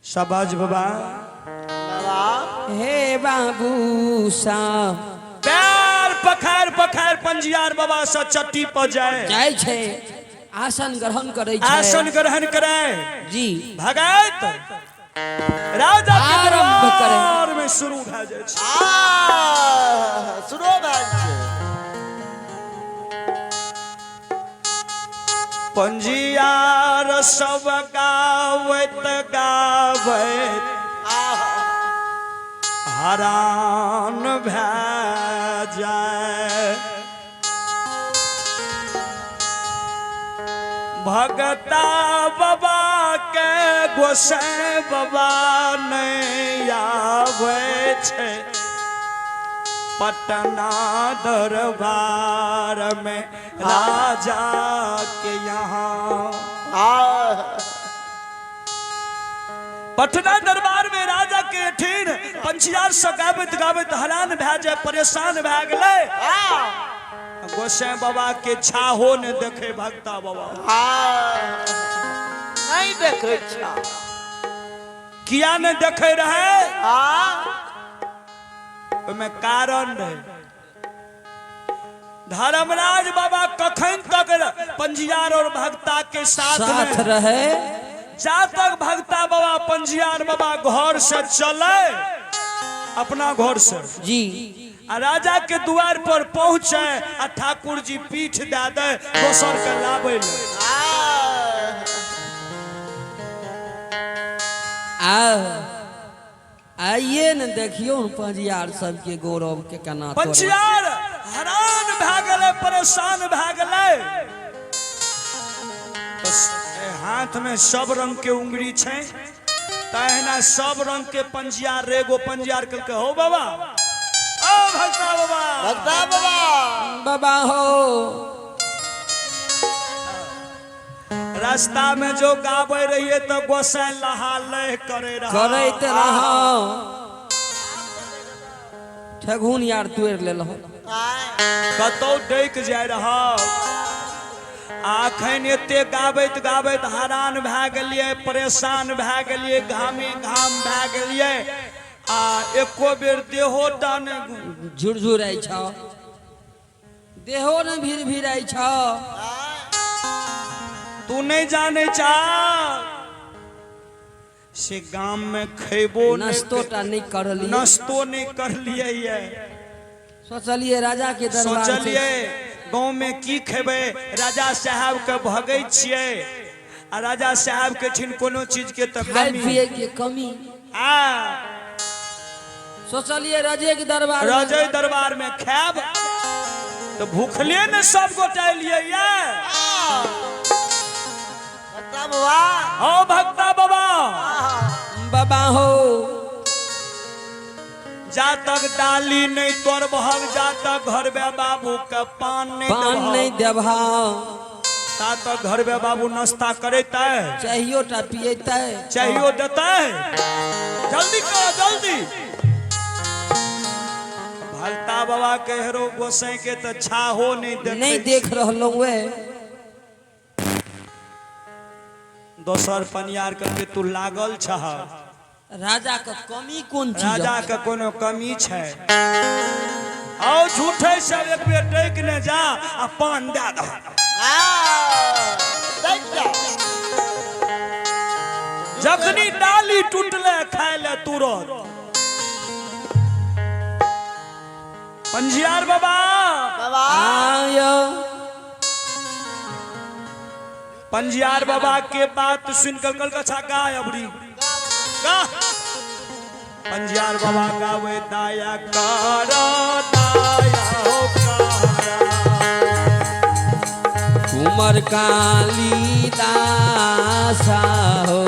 शाबाश बाबा। बाबा हे बाबू साहब। पैर पखार पखार पंजियार बाबा से चट्टी पर जाए। जाइ छै, आसन ग्रहण करै छै। आसन ग्रहण करे। जी। भगत राजा के आरम्भ करे। दरबार में शुरू भए जाइ छै। आ शुरू भए छै। पंजियार सब गावैत गावैत आहा हरान भए जाय। भगता बाबा के गोसाई बाबा नहीं आबै छै पटना दरबार में राजा के यहाँ। आहा पटना दरबार में राजा के ठिन पंचियार से गाबैत गाबैत हरान भए जाय, परेशान भए गेलै। गोसाई बाबा के छाहो ने देखे भक्ता बाबा। नहीं देखे छा। किया ने देखे रहे? आ ओहिमे कारण रहे। धर्मराज बाबा कखन तक पंजियार और भक्ता के साथ साथ में रहे। जा तक भक्ता बाबा पंजियार बाबा घर से चले, अपना घर से जी। आ राजा के द्वार पर पहुंचे आ ठाकुर जी पीठ दे दे दोसर के लाबै ले। आ आइए ने देखियो ने पंजियार सबके गौरव के केना तोड़ै। पंजियार हैरान भए गेलै, परेशान भए गेलै। तो हाथ में सब रंग के उंगली छै, तहिना सब रंग के पंजियार रेगो पंजियार कहलकै, हो बाबा, ओ भक्ता बाबा, भक्ता बाबा, बाबा हो। रास्ता में जो गाबै रहिए तो गोसाई लहा लह करे रहा। करैत रहा। ठेघुन यार तोड़ि लेलहुँ। कतौ डैक जाय रहा। आखन एते गाबैत गाबैत हरान भए गेलियै, परेशान भए गेलियै, घामे घाम भए गेलियै आ एको बेर देहो टा नहि झुरझुराइ छौ, देहो ने भीड़ भीड़ाइ छौ। तू नहीं जाने चा से गाम में खेबो नाश्तो टा नहीं करलियै। नाश्तो नहीं करलियै ये। सोचलियै राजा के दरबार से। सोचलियै गाँव में की खेबै, राजा साहब के भगै छियै आ राजा साहब के छिन कोनो चीज के तऽ खाय कमी पिए के कमी। आ सोचलियै राजे के दरबार में। राजे दरबार में खायब तऽ भूखले ने सब गोटा एलियै ये। भक्ता बाबा। हो भक्ता बाबा। बाबा हो। जा तक डाली नहीं तोड़बहक, जा तक घर बे बाबू के पान नहीं पान नहीं देबहक, देबहा, ता तक घर बे बाबू नाश्ता करेतै, चाहियो टा पिएतै, चाहियो देतै। जल्दी करो जल्दी। भक्ता बाबा के हेरो गोसाई के तऽ छाहो नहीं देखे। नहीं देख रहलहुँ वे। दोसर पनियार करके तू लागल छह। राजा के कमी कोन चीज? राजा के कोनो कमी छै? आओ झूठे सब एक बेर टैक ने जा आ पान दए दह। देख जा। जखनी डाली टूटले खाय ले तुरंत पंजियार बाबा। बाबा। आयो। पंजियार बाबा के बात सुनकर कल कछा गाय अबरी गा। पंजियार बाबा गावे दाया कर दाया हो कारा। कुमर कालिदास हो,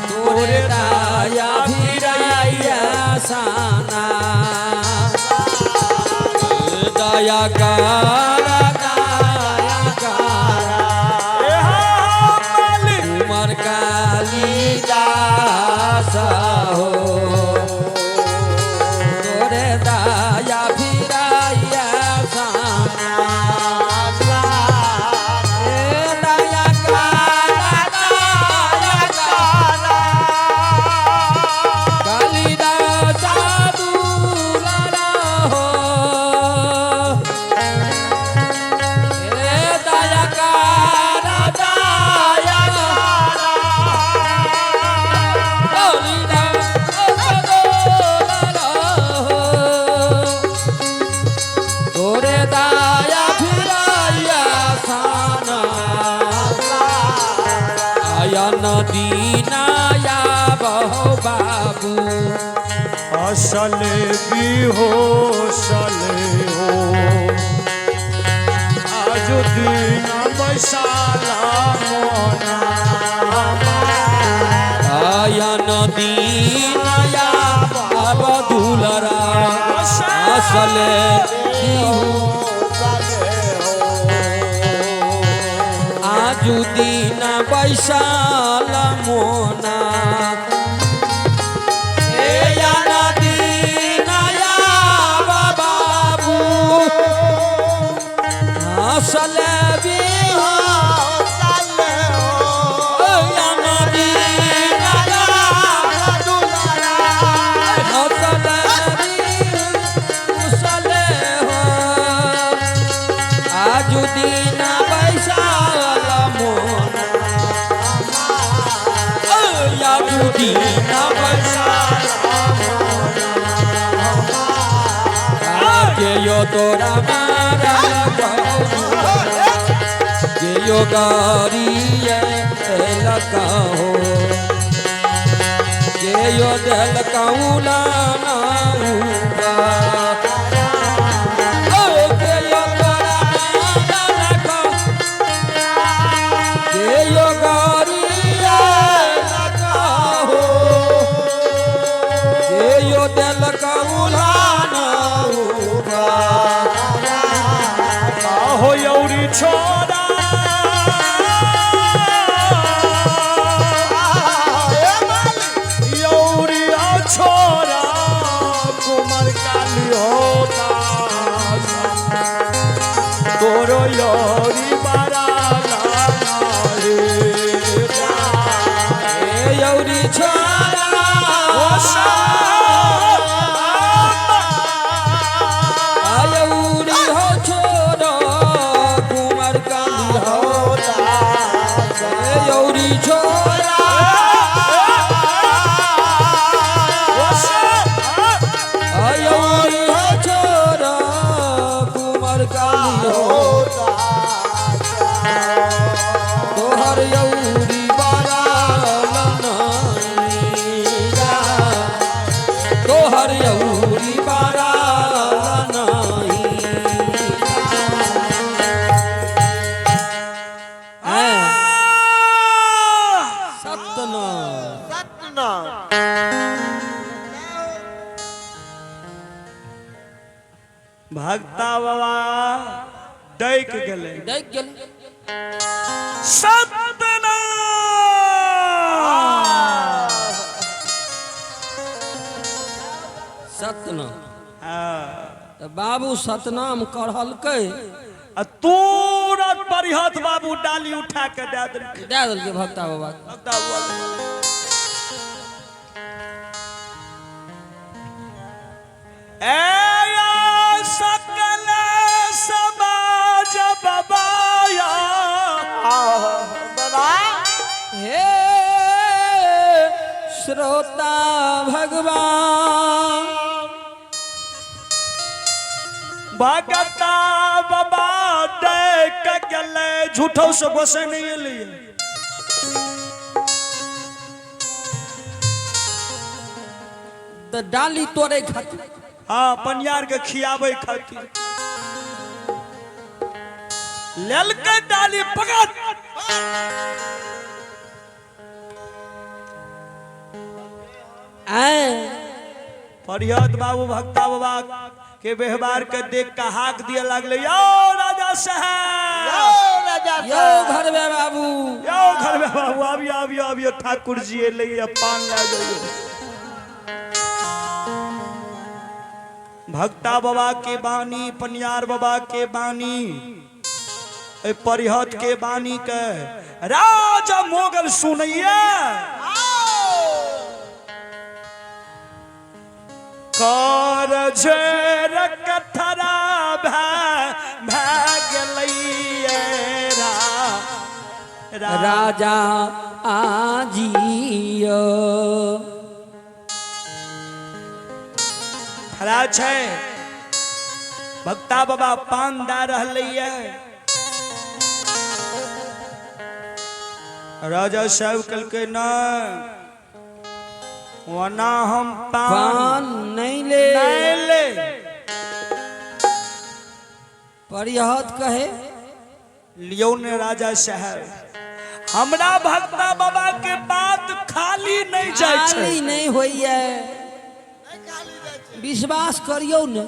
तोरे दाया फिराइया साना, दया कर दया कर। ए हा मालिक। कुमर कालिदास हो, तोरे दया फिराइया साना, ए दया कर दया नदीना बहो बाबू। असल बिहोसल हो आज दिन बैसाला मोना। आया नदीना आब दुलरा असल आजु दिन बैसाल मोना। ए या नदीना आब बाबू असल तोरा मारा के गारी लकाहो के यो दिल कौला हो यौरी छोरा यौरी छोरा कुमार काली होता तोरो यौरी बारा रे। यौरी छोरा यौरी हो छोरा कुमार काली हो यौरी छोरा यौरी हो छोरा कुमार काली हो तोहर यौरी बारा तोहर यौरी बारा सत्यनाम। भक्ता बाबा डैक गेलै। डैक गेलै। सत्यनाम। सत्यनाम। हाँ। तऽ बाबू सतनाम कहलकै आ तुरंत परिहत बाबू डाली उठा के दए देलकै। दए देलकै भक्ता बाबा। भक्ता बाबा ए सकल समाज बाबाया हे श्रोता भगवान भगता बाबा देख गेलै झूठो से गोसे नहीं एलियै। तऽ डाली तोड़े खातिर। हाँ पनियार के खियाबै खातिर लेलकै डाली पकड़। आए फरियाद बाबू भक्ता बाबा के व्यवहार के देख के हाक दिए लागले यो राजा साहब यो घर में बाबू यो घर में बाबू आबियो आबियो आबियो ठाकुर जी एलै पान लए जाइयो। भक्ता बाबा के बानी पनियार बाबा के बानी परिहत के बानी के राजा मोगल सुनैया कर झेर कथरा भै गेलैया राजा आजियो खड़ा छै भक्ता बाबा पान दए रहलैया। राजा साहब कहलकै नहि, ओना हम पान पान नहीं ले। नहीं ले। परिहत कहे लियो ने राजा साहब, हमरा भक्ता बाबा के बात खाली नहीं जाय छै। खाली नहीं होइए, विश्वास करियौ ने।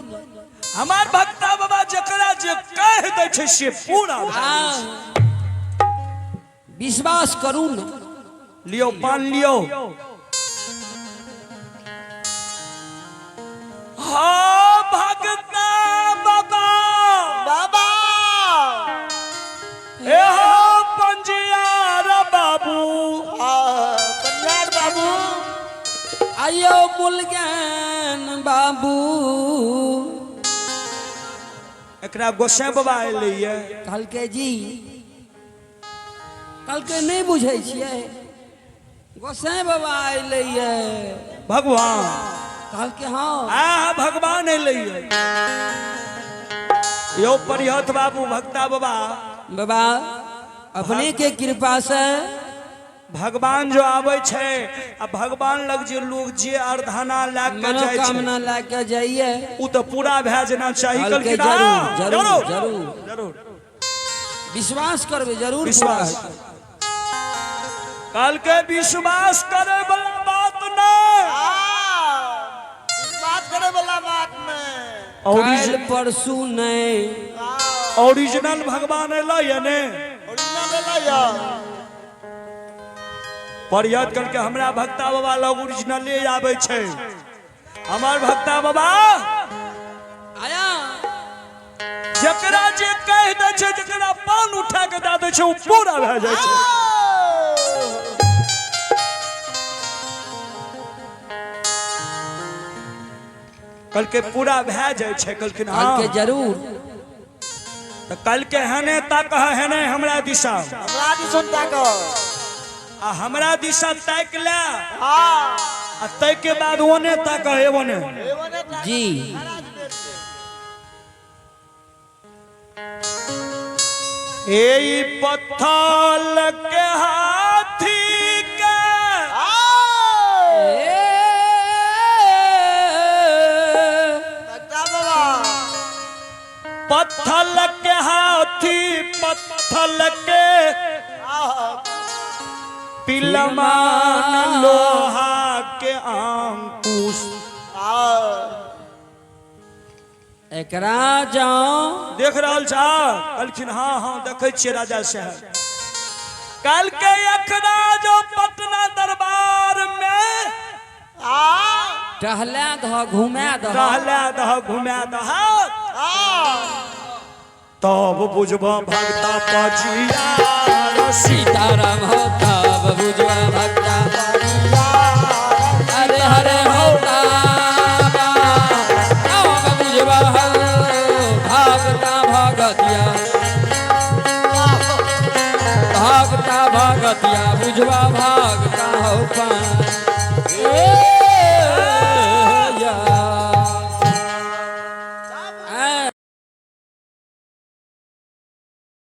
हमार भक्ता बाबा जकरा जे कह दै छै से पूरा भए जाइ छै। विश्वास करू ने। लियो पान लियो। हाँ भक्ता बाबा बाबा ए हो पंजियार बाबू। हाँ, कल्याण बाबू। आयो मुलगैन बाबू। एकरा गोसाई बाबा एलैये। कहलकै जी, कहलकै नहि बुझै छियै, गोसाई बाबा एलैये। भगवान। कहलकै हाँ। आ भगवान एलैये। यो परिहत बाबू भक्ता बाबा। बाबा अपने के कृपा से भगवान जो आबै छै आ भगवान लग जे लोग जे अर्धाना लए के जाइ छै, मनोकामना लए के जाइए, उ तऽ पूरा भए जेना चाही। कहलकै कहलखिन हाँ, जरूर, जरूर जरूर। जरूर। विश्वास करबै जरूर पूरा विश्वास। हेतै। कहलकै विश्वास करे वाला बात नहीं। हाँ, विश्वास करे वाला बात नहीं। काल्हि परसू नहीं। ओरिजिनल भगवान एलै या ने? ओरिजिनल एलै या। पर याद करके हमरा भक्ता बाबा लग ओरिजिनले आबै छै। हमर भक्ता बाबा आया जकरा जे कह दै छै, जकरा पान उठा के दऽ दै छै, ओ पूरा भए जाइ छै। कहलकै पूरा भए जाइ छै। कहलखिन हाँ। कहलकै जरूर। तऽ कहलकै हेने ताकह, हेने हमरा दिशा। हमरा दिसन ताक। आ हमरा दिशा ताकि ले। हाँ। आ ताहि बाद ओने ताकह, ओने। एवने ताक। जी। ए ई पत्थर के हाथी के हाँ। ए भक्ता बाबा। पत्थर के हाथी पत्थर के हाँ। पिलमान लोहा के अंकुश। हाँ। एकरा जाओ देख रहल छा? कहलखिन हाँ हाँ देखै छियै राजा साहब। कहलकै एकरा जो पटना दरबार में हाँ। टहला दह, घुमा दह। टहला दह, घुमा दह। हाँ। तब बुझब भगता पजिया सीताराम हो, तब बुझवा भक्ता। हरे हरे हो ताबा, तब बुझवा हो भगता भगतिया, भगता भगतिया बुझवा भगता हो पान।